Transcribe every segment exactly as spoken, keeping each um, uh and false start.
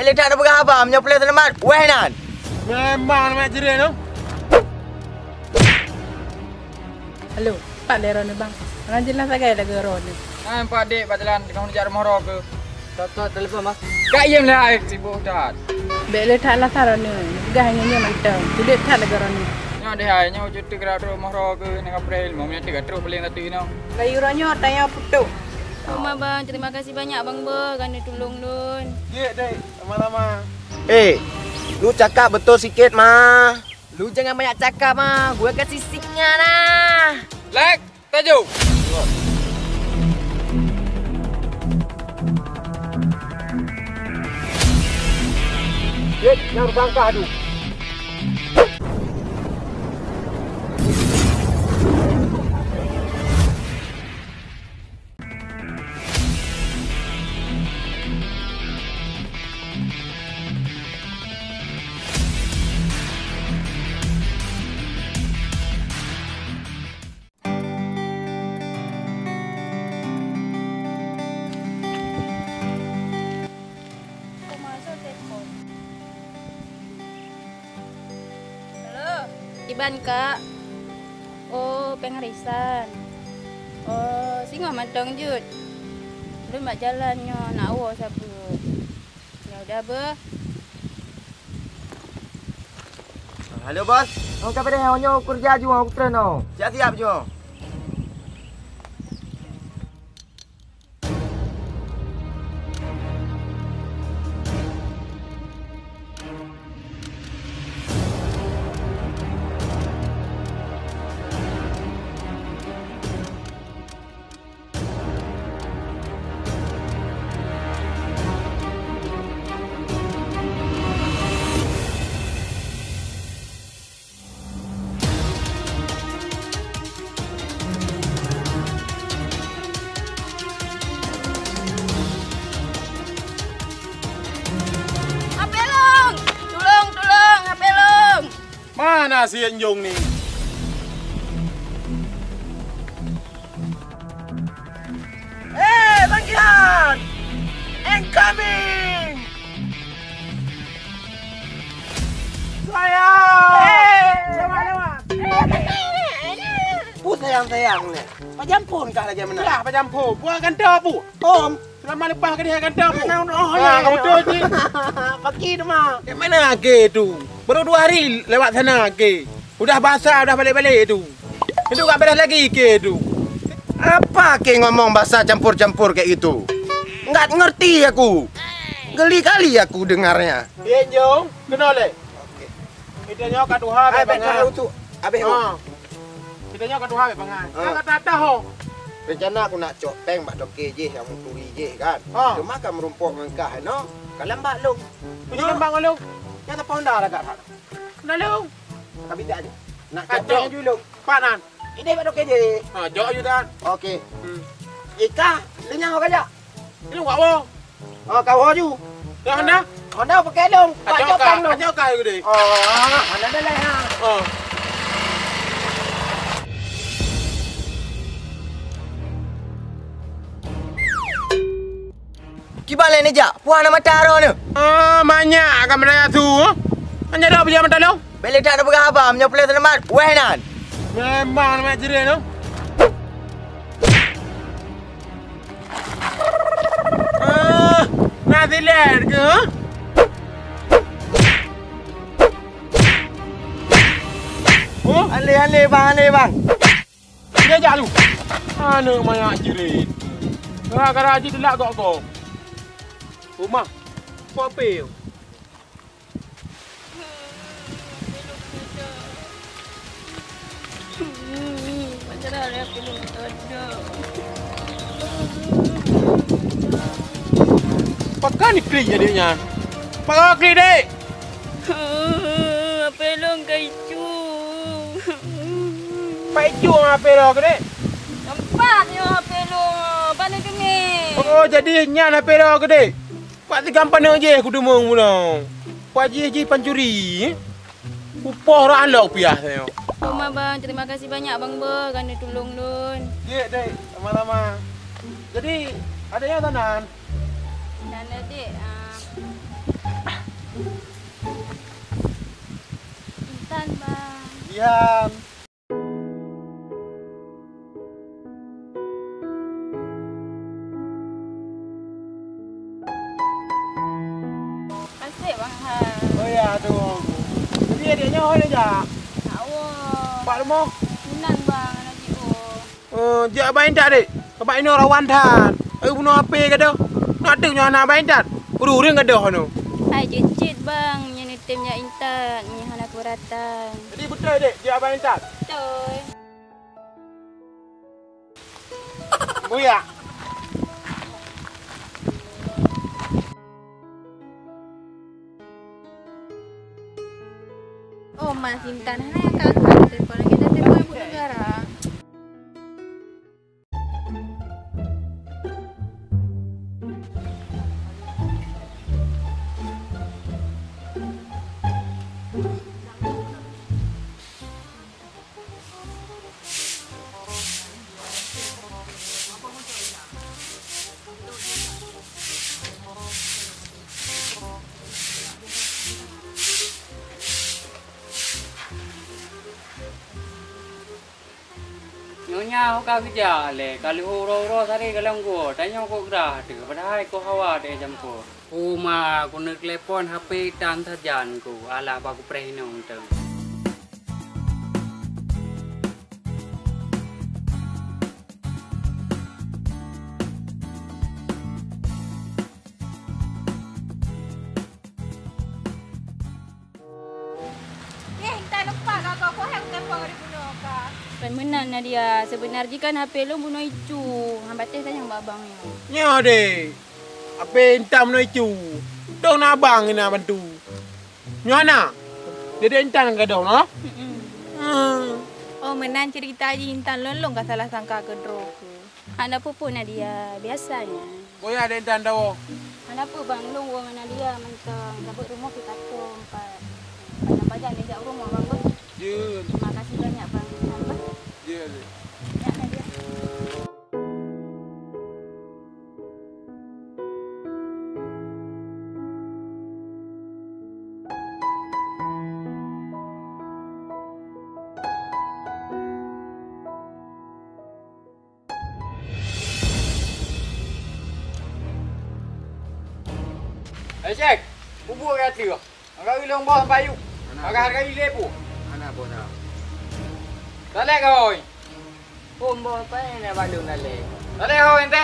That na peugah haba, meunyoe peureulèe seulamat, wéh nan. Memang seulamat jih nyoe. Halo, pat lé droeneuh, Bang? Hana jeulaih sagai lagèe droeneuh. Nyan pat dek bak jalan, teungoh neujak rumoh droe keuh. Tot-tot telepon, Bang. Kak Yem lé hai, sibuk that. Bèk le that lasa droeneuh, peugah nyan nyoe mantong. Tuleuek that lagèe droeneuh. Nyoe deh hai, nyoe cuti geura trok rumoh droe keuh, nang April, mau meunyoe tiga trok paling satu inoe. Layue droeneuh tanyoe putôh. Uma, Bang, terima kasih banyak, Bang, beuh, ka neutulông lôn. Jeuet deh, sama-sama. Eh, lu cakap beutôi sikét, ma. Lu jangan banyak cakap, ma. Gua kasih signal, nah. Lek, taju. Jeuet, nyang bangkah tu. Halo, kiban, Kak? Oh, péng arisan. Oh, singoh mantong jeuet. Lôn bak jalan nyoe, nak woe sapeue. Ya udah, beuh. Halo, Bos. Oh, ka beureh, nyoe keureuja ju, aku treun, oh. Siap-siap ju. H P lôn! Tulông, tulông, H P lôn! Mana si Enjong ni? Eh, panggilan! Incoming! Sayang! Eh, lewat, lewat! Pu sayang-sayang ni. Pajampun kah lagèe meunan? Lah, pajampun. Buang kantô, Pu. Om. Seulama leupah keudéh kantô, Pu. Nah, oh, ah, ya, kamu ya. Tu, Ji. Pagi tu, Ma. Di mana Age tu? Baru dua hari lewat sana, Age. Udah basah, udah balik-balik tu. Itu gak beres lagi ke tu. Apa ke ngomong bahasa campur-campur kayak gitu? Nggak ngerti aku. Geli kali aku dengarnya. Ye, Jong, kena le. Kita nyoe ka tuha. Ai, bek bangai. Kau tu. Habis tu. Ha. Kita nyoe ka tuha bek bangai. Ha. Ka tak tahu. Rencana aku nak cok peng bak toke jih yang mencuri jih kan. Ha. Cuma kan merumpok ngan kah no. Kalam bak long. Punya lembang long. Yang tak ponda lah kat. Kena long. Tapi tak aja. Nak cok peng ju long. Pak nan. Ini bak toke jih. Ha, jok ju tan. Oke. Hmm. Ika, lenyang kau kajak. Ini wak wo. Oh, kau ho ju. Dah Honda? Honda pakai dong. Pak Cokang dong. Cokang gede. Oh, Honda dah lah ha. Oh. Kiban lé neujak, puah na mata roh ni. Ah, manyak ka meunanya su. Hanya dah punya mata lo. Bele tak ada peugah haba, meunyoe peureulèe seulamat, wéh nan. Memang seulamat jih nyoe. Ah, na silet ke? Oh? Alé, alé, bang, alé, bang. Dia jak tu. Aneuk manyak jirit. Gara-gara jih teulak gok-gok. Rumah. Apa-apa. Pakai ni klik jadi nyan. Pakai klik dek. Apa long ka itu? Pak itu apa lo gede? Nampak nyo apa long? Apa ni kemi? Oh, jadi nyan apa lo gede? Pak tiga paneuk jih kudeungoe mula. Pak jih jih pancuri. Upoh rak lok piah nyoe. Uma bang, terima kasih banyak bang beuh, kerana tulông lôn. Jih dek, sama-sama. Jadi, ada yang tanan? Tanan dek, ah. Intan, Bang. Diam. Asyik, Bang, hai. Oh ya, tu. Jadi, adek nyoe hana jak? Hana woe. Bak rumoh? Meunan, Bang, hana jiôh. Oh, jak bak Intan, dek. Sabab inoe rawan that. Ayo bunoe H P gadoh. Nak teuh nyoe hana bak Intan. Ureueng gadoh nyoe. Hai, jeuet cit, Bang. Nyan item jak Intan. Nyan hana keberatan. Jadi beutôi, dek, jak bak Intan? Beutôi. Buya. Oh, Mas Intan, hana nyang ka angkat telepon lagèe dah telepon ibu negara. Nyonya ho ka geujak lé, ka lheueh uroe-uroe sabe galong goe, tanyoe kok grah teuh, padahai kok hawa teuh jampo. Uma, keuneuk telepon H P tan sajan ku, alah ba kupreh inong teuh. Eh, Intan lupa ka kau, kau hai telepon dari bunoe ka. Bukan meunan, Nadia. Sebenar jih kan H P lôn bunoe icu. Han patéh tanyong bak abang nyoe. Nyoe deh. H P Intan bunoe icu. Dong na abang na bantu. Nyoe hana. Dede Intan ka dong, no? Mm-mm. Hmm. Oh, meunan cerita jih Intan lôn, lôn ka salah sangka keudroe keuh. Hana peue-peue, Nadia, biasa nyan. Boya dek Intan dawoe. Hana peue, Bang, lôn woe ngon Nadia mantong. Ka beuet rumoh pih ka tom pat. Pajan-pajan lé jak u rumoh, Bang, beuh. Jeuet. Terima kasih banyak, Bang Intan, beuh. Jeuet. Nyak, Nadia. Eh, Syek, bubuk ka ateueh. Agak ilong boh sampai yuk. Hana, agak boh. Hargai lé pu. Hana, boh, dah. Talek, hoi. Pun boh, apa yang nak balung talek? Talek, hoi, ente.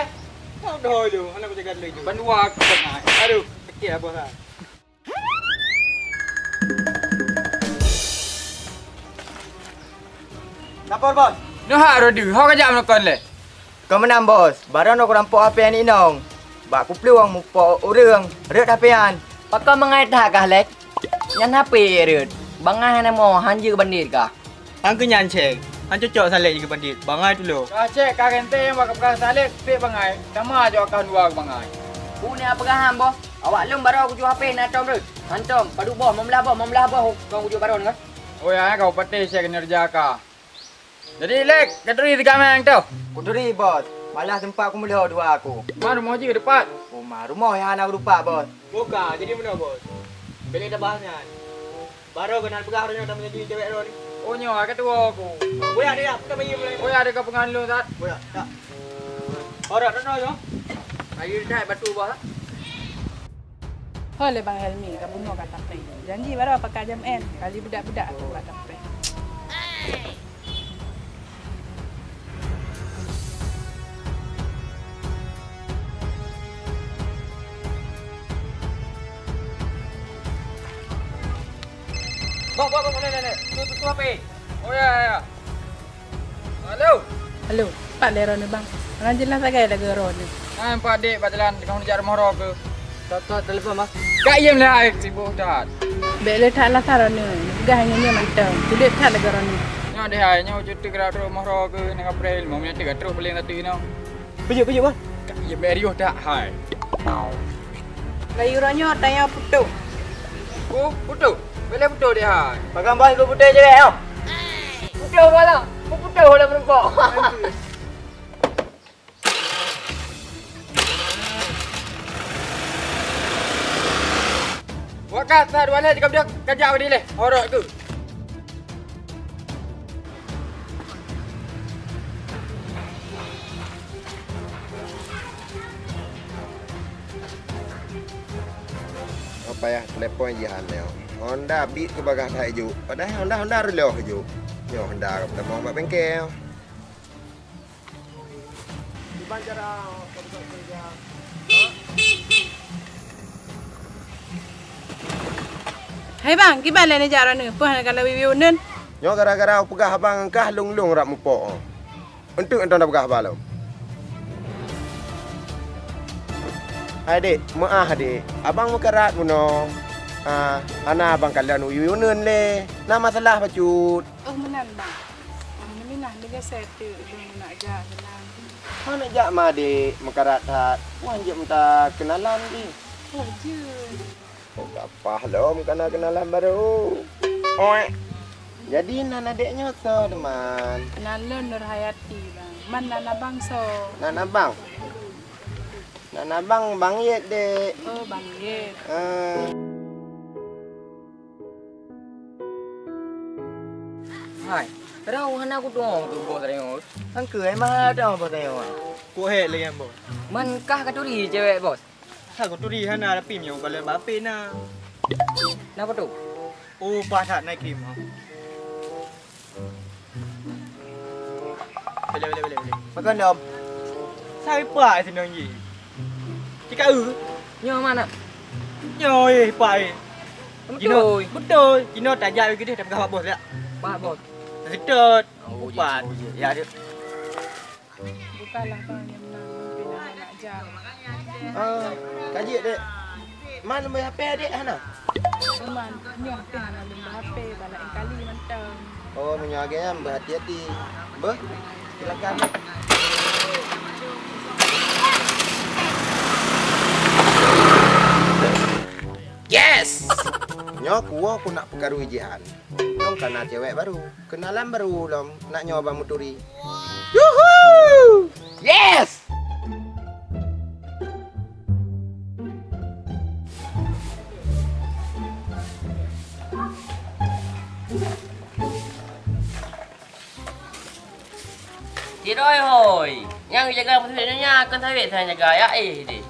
Kau dah, hoi, tu. Hana aku jaga lagi. Bandua aku tengah. Aduh, sakit lah, boh, dah. Lapor, Bos. Neuhak Rodi, ho ka jak meunukon lé? Kon meunan, Bos. Baroe nyoe kurampok H P aneuk inong. Bak kuplueng mupok ureueng, rhot H P nyan. Pakon bangai that kah, Lek? Nyan H P rhot. Bangai hana mo, hanjeuet bandit kah? Nyang keu nyan, Cek. Han cocok Salek jeuet keu bandit. Bangai tulok. Ka Cek, ka genteng bak peugah Salek, pek bangai. Nama jok akan dua bangai. Peue na peugah han, Bos? Awak lôn baroe kujok H P na tom rhot. Hantom, padub boh, meumeulah boh, meumeulah boh kon kujok baroe nyoe. Oh ya, kau patéh Cek kinerja ka. Jadi, Lek, ka turi tiga meng tu? Kuturi, Bos. Malah sempat kumeulo dua aku. Ma rumoh jih keudupat? Uma rumoh nyang hana keudupat, Bos. Buka, jadi meunoe, Bos. Bèk lé tabahas nyan. Baroe keunan peugah uroe nyoe tameujadi cewek droe ni. Oh, nyoe ka tuwo ku. Boya dia, bukan bayi mulai. Boya dia ka peungan lôn, Tat. Boya, tak. Ora, tak tahu, nyoe. Ayu dah batu bawah. Ho lé Bang Helmi, ka bunoe ka tapéh. Janji baroe pakai jam en, kali budak-budak aku ka tapéh. Bok, bok, bok, boleh, boleh. Tu, tu, tu, apa? Oh, ya, ya, ya. Halo. Halo, pat lé droeneuh, Bang? Hana jeulaih sagai lagèe droeneuh. Ah, pat dek, bak jalan, teuka meuneuh jak rumoh droe keuh. Tot, tot, telepon, Bang. Ka iem lé hai, sibuk that. Bèk lé that lasah droeneuh, peugah ngon nyoe mantong. Udép that lagèe droeneuh. Nyoe deh hai, nyoe cuti geura trok rumoh droe keuh, nang April, mau meunyoe tiga trok paléng satu inoe. Peujeuet, peujeuet, Bos. Ka iem lé riôh that hai. Layue uroe nyoe tanyoe putôh. Oh, putôh? Bèk lé putôh deh hai. Pagang Bos, putôh cewek nyoe. Putôh, Bos, lah. Putôh lah meurumpok. Buat Ka sa dua lhèe jikam deuh, ka jak badi lé. Horok tu. Oh, payah telepon Jihan nyoe. Honda bit keu bagah that juk. Padahai Honda, Honda reuloh juk. Nyoe Honda ka peutamong bak bengkel. Hai bang, kiban lé neujak droeneuh, peue hana gata wiwi uneuen? Nyoe gara-gara peugah abang kah lôn-lôn rab mupok. Eunteuk nyan tapeugah haba lom. Hai dek, meu'ah dek, abang meukarat bunoe. Ah, hana abang kalon wiwi uneuen lé. Na masalah bacut. Oh, meunan, Bang. Ah, neuminah, neugaséh teuk, lôn nak jak keunan. Hana jak ma, Dek, meukarat that. Wan jeuet mita keunalan jih. Oh, jeuet. Oh, gapah lom kana keunalan barô. Oi. Jadi nan adék nyoe soe, teuma? Nan lôn Nurhayati, Bang. Man nan abang soe? Nan abang? Nan abang Bang Yet, Dek. Oh, Bang Yet. Ah. Hai, rau hana kudeungoe keu bos tanyoe. Angkeu ai mah ada bos tanyoe. Kok hék lé nyan, Bos? Man kah katuri cewek, Bos? Hana kuturi hana, tapi meunyoe kalon bak H P na. Napa tu? Oh, paih that na krim, ha. Boleh, boleh, boleh, boleh. Pakon, Dom? Sabe pak sinong jih. Cika eu. Nyoe mana? Nyoe, eh, pak, eh. Beutôi. Jinoe, beutôi. Jinoe tajak lagi deh, tapeugah bak bos, ya. Bak bos. Setot. Oh, empat. Ya, dia. Bukalah bang nyang meunan, mungken hana nak jam. Ah, ka jeuet, Dek. Man leubeh H P, Dek, hana? Teuma nyoe H P hana lôn beu H P, bak laén kali mantong. Oh, meunyoe lagèe nyan, beuhati-hati. Beuh, silakan, Dek. Yes! Nyoe kuwoe ku nak peukarui Jihan. Nyoe ka na cewek baru. Keunalan baru lom, nak nyoe bak meuturi. Yuhu! Yes! Sidroe hôi, nyang jaga peusilet nyonya kon sabe nyang jaga, ya éh deh.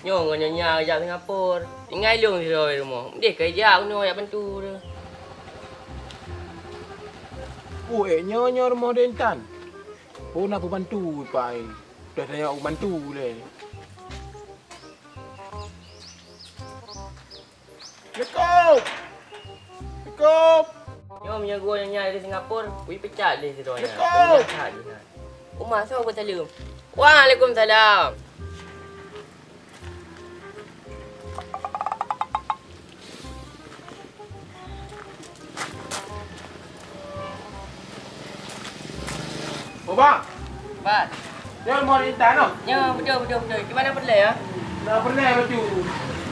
Nyoe ngon nyonya jak Singapura. Tinggai lôn sidroe rumoh. Meudeh ka jak keunoe jak bantu tu. Oh, eh, nyoe, nyoe rumoh Dek Intan. Oh, na peubantu, Pak, eh. Dah tanya peubantu lé. Assalamualaikum. Assalamualaikum. Nyoe meunyoe geuh nyan dari Singapura, kui pecat lé sidroe nyan. Assalamualaikum. Pecat lé nyan. Uma, soe beusaleuem? Waalaikumsalam. Oh, bang. Bang. Nyoe rumoh Dek Intan, noh? Nyoe, beutôi, beutôi, beutôi. Di mana peureulèe, ya? Nah, peureulèe baju.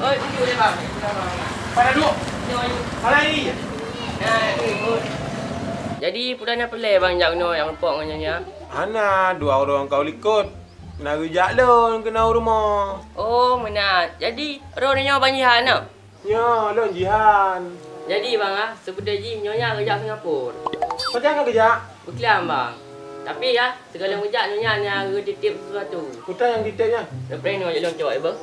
Oh, baju dia, bang. Pada duduk. Nyoe, nyoe. Salah ini. Nah, ni, oh. Jadi, peue na peureulèe, bang, jak nyoe nyang meureumpok ngon nyonya? Hana, dua ureueng ka likot. Na geujak lôn keunoe u rumoh. Oh, meunan. Jadi, droeneuh nyoe ban Jihan, noh? Nyoe, lôn Jihan. Jadi, bang, ah, seubeutôi jih nyonya geujak Singapura. Pajan ka geujak? Beuklam, bang. Tapi, ya, sigohlom geujak nyonya na geutitip sesuatu. Peue nyang titip nyan? Neupreh nyoe lôn cok, eh, beuh.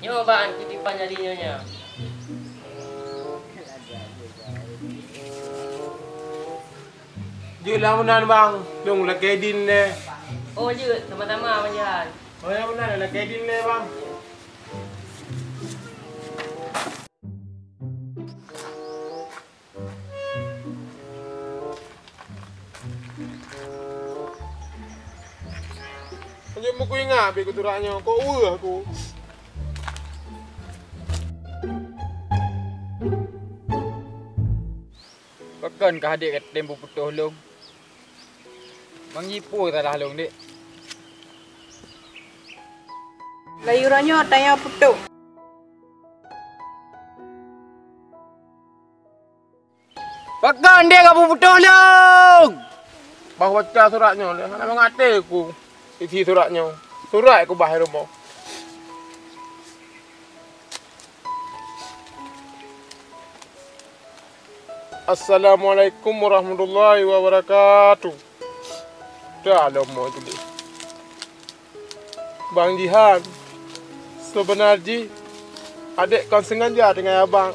Nyoe ban titipan dari nyonya. Jeuet lah meunan, bang. Dong lakèe idin lé. Oh, jeuet. Sama-sama, Bang Jihan. Oh, ya meunan, lakèe idin lé, bang. Meunyoe meukuingat bèk kuteurak nyoe, kok weueh aku. Pakon kah adék ka tem peuputôh lôn? Mangi peue salah lôn, Dek? Sayuran nyoe tanyoe putôh. Pakon deh kapeuputôh lôn? Bah baca surat nyoe lé, hana mangat até ku isi surat nyoe. Surat ku bah rumoh. Assalamualaikum warahmatullahi wabarakatuh. Dah lom mo tadi. Bang Jihan, sebenar jih adék kon sengaja tinggai abang.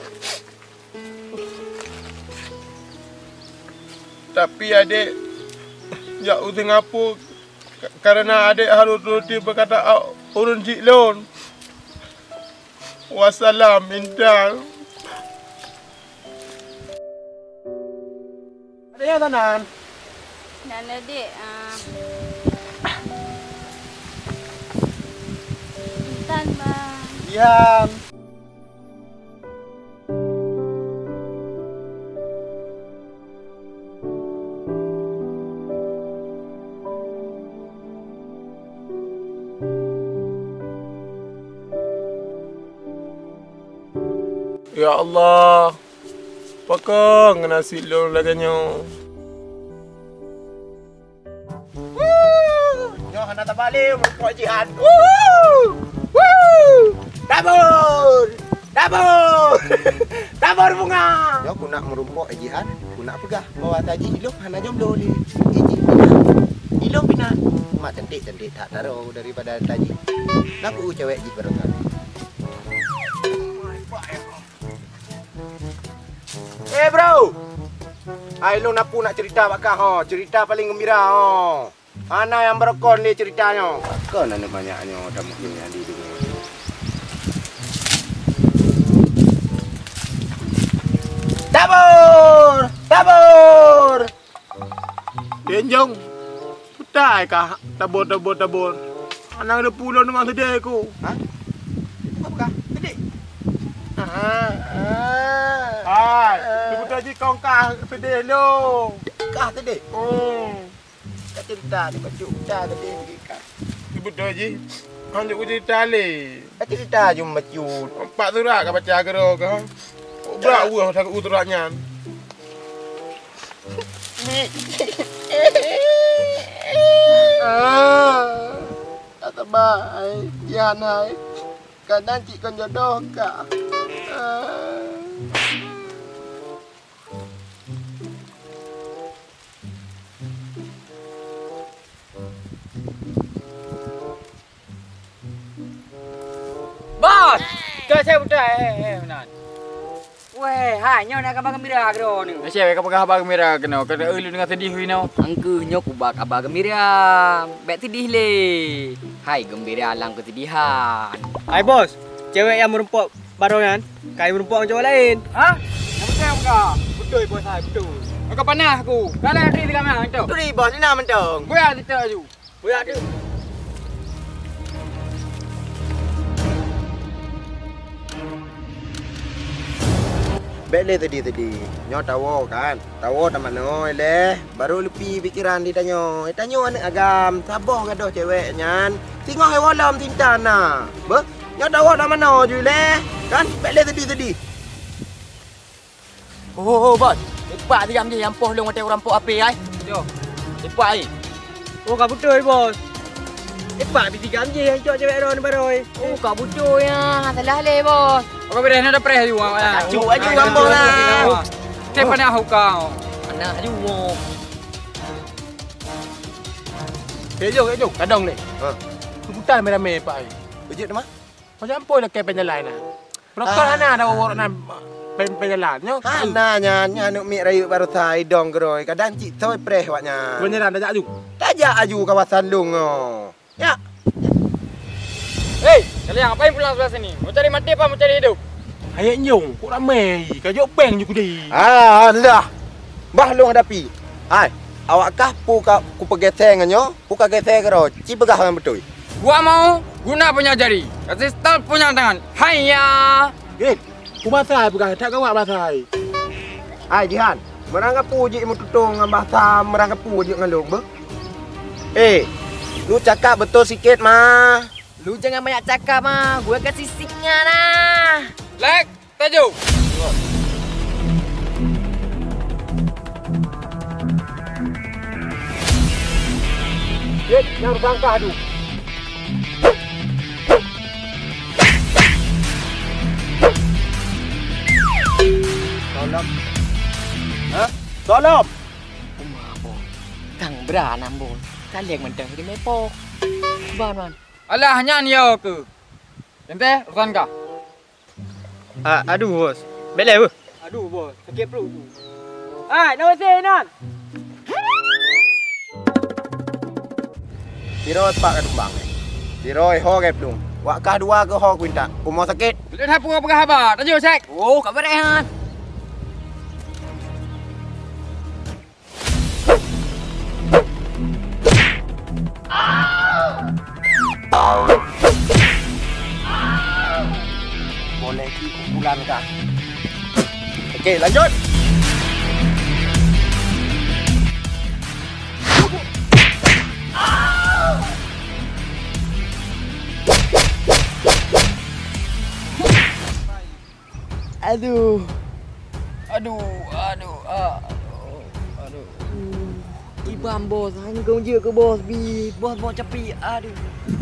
Tapi adék jak u Singapura ka-, karena adék harôh turuti peukata ureueng chik lôn. Wassalam, Intan. Ada nyang tanan? Nan adék, ah, Intan, Bang. Diam. Ya Allah, pakon ngon nasib lôn lagèe nyoe? Wuh! Nyoe hana tabale meureumpok Jihan. Wuh! Wuh! Tabur! Tabur! Tabur bunga! Nyoe kunak meureumpok Jihan, kunak peugah bahwa taji ilôn hana jomblo lé. Iji pinah. Ilôn pinah. Mak cantik-cantik that taro daripada taji. Nak ku cewek jih barokah. Eh, bro! Hai, lôn na peue nak cerita bak kah, ho. Cerita paling gembira, ho. Hana nyang beurokon lé cerita nyoe. Kon aneuk manyak nyoe tamuh nyan di dunia. Tabur! Tabur! Enjong, peue tai kah tabor, tabor, tabor? Hana geuteupeue lôn teuma seudeh ku. Hah? Apa kah? Seudeh? Ah, ah. Hai, ah. Seubeutôi jih kong kah seudeh lôn. Kah seudeh? Hmm. Ka cerita ni bacut, ka seudeh lagèe kah. Seubeutôi jih, kong jok cerita lé. Ka cerita ju bacut. Empat surat ka baca keudroe kah? Brat ureueng masa u surat nyan. Ah, tak teuba, ai, Jihan, ai. Kadang cit kon jodoh kah. Ah. Bos! Ka saya buta, eh, eh, meunan. Weh, hai, nyoe na kaba gembira keudroe ni. Ka saya ka peugah haba gembira keunoe, ka ulôn deungon seudeh winoe. Angkeuh nyoe kuba kaba gembira, bèk seudeh lé. Hai, gembira lam keusedihan. Hai, Bos, cewek nyang meurumpok baroe nyan, ka meurumpok ngon cowok laén. Hah? Nyang beutôi ka? Beutôi, Bos, hai, beutôi. Ka panah aku. Ka lheueh tri tiga mantong. Turi, Bos, ina mantong. Buya situ aju. Buya tu. Bèk lé seudeh-seudeh. Nyoe tawoe kan? Tawoe tamanoe lé. Barô leupie pikeran di tanyoe. Tanyoe aneuk agam, saboh gadôh cewek nyan. Singoh iwoe lom sinta na. Beuh, nyoe tawoe tamanoe ju lé. Kan? Bèk lé seudeh-seudeh. Oh, oh, oh, Bos. Ipak sigam jih nyang poh lôn watèe kurampok H P ai. Yo. Ipak ai. Oh, ka beutôi, Bos. Ipak pih sigam jih nyang cok cewek droeneuh baroe. Oh, ka beutôi nyan. Salah lé, Bos. Apa beres na dah preh aju, ah. Aju, aju, gampông lah. Cek panah hukau. Panah aju, oh. Eh, jom, eh, jom. Kadang ni. Ha. Sebutan ramai-ramai, Pak, ai. Bejek teuma? Macam apa lakèe pèng jalan na? Protokol hana ada awak na pèng, pèng jalan nyoe. Hana nyan, nyan aneuk miet rayeuk baroesa idong keudroe. Kadang cit soe preh awak nyan. Beneran tajak aju? Tajak aju kawasan lôn nyoe. Ya. Hei, kalian ngapain pulang sebelah sini? Mau cari mati apa mau cari hidup? Ayek nyong, kok ramai? Kajok pèng ju kudi. Ah, dah. Bah lôn hadapi. Hai, awak kah pu ka kupeugesé ngon nyoe, pu ka gesé keudroe, ci peugah nyang beutôi. Gua mau guna punya jari, kasih start punya tangan. Haiya! Eh, ku basa ai peugah, that gawat basa ai. Hai, Jihan, meurangkapeue jeuet meututông ngon basa meurangkapeue jeuet ngon lôn, beuh? Eh, lu cakap beutôi sikét ma. Lu jangan banyak cakap ah, gue kasih singa nah. Lek, taju. Jeuet nyang sangkah du. Tolong. Hah? Tolong. Uma boh. Kang bra nam boh. Kaleng mantong di mepo. Ban man. Alah nyan yo ke. Ente urusan kah? A-, aduh, Bos. Beleh, beuh. Aduh, Bos. Sakit perut tu. Hai, nak bersih nan. Siro pat ka tumbang. Siro ho gai plueng. Wak kah dua ke ho kuintak. Kumo sakit. Leuet hapua peugah haba. Taju sek. Oh, ka beureh han. Boleh di kumpulan kah? Oke, lanjut. Aduh. Aduh, aduh, aduh, aduh. Iban bos, hana geujeuet keu bos bi, bos, bos capi, aduh.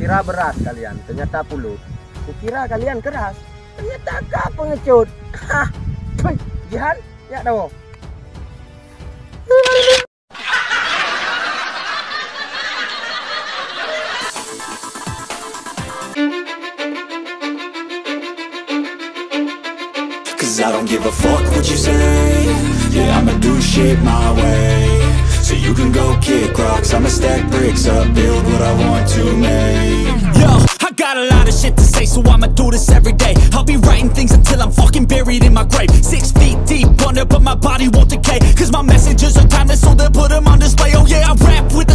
Kira berat kalian, ternyata pulut. Kukira kalian keras, ternyata ka pengecut. Hah, pui, jihan, yak dawo. Cause I don't give a fuck what you say. Yeah, I'ma do shit my way. So you can go kick rocks, I'ma stack bricks up, build what I want to make. Yo, I got a lot of shit to say, so I'ma do this every day. I'll be writing things until I'm fucking buried in my grave. Six feet deep under, but my body won't decay. Cause my messages are timeless, so they'll put 'em on display. Oh yeah, I rap with